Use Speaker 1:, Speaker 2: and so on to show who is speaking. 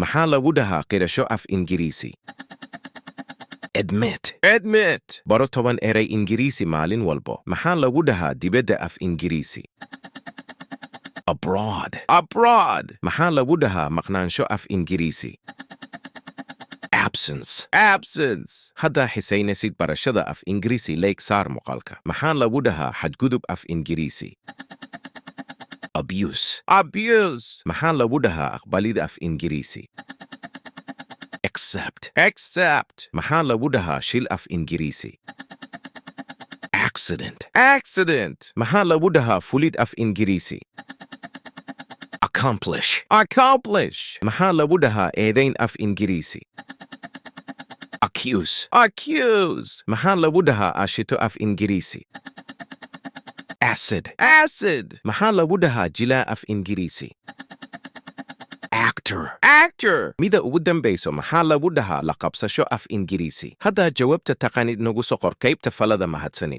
Speaker 1: Maxaa lagu dhahaa qirasho af Ingiriisi? Admit. Admit. Baro 10 erey Ingiriisi maalin walbo. Maxaa lagu dhahaa dibadda af Ingiriisi? Abroad. Abroad. Maxaa lagu dhahaa maqnaansho af Ingiriisi? Absence. Absence. Haddaa xiisaynaysid barashada af Ingiriisi, like saar muuqaalka. Maxaa lagu dhahaa xadgudub af Ingiriisi? Abuse. Abuse. Maxaa lagu dhahaa aqbalida af Ingiriisi? Accept. Accept. Maxaa lagu dhahaa shil af Ingiriisi? Accident. Accident. Maxaa lagu dhahaa fulid af Ingiriisi? Accomplish. Accomplish. Maxaa lagu dhahaa eedayn af Ingiriisi? Accuse. Accuse. Maxaa lagu dhahaa ashito af Ingiriisi? Acid. Acid. Maxaa lagu dhahaa jilaa af Ingiriisi? Actor. Actor. Mida ugu dambayso, maxaa lagu dhahaa la qabsasho af Ingiriisi? Haddaa jawaabta taqaanid, nagu soo qor qaybta faallada. Mahadsanid.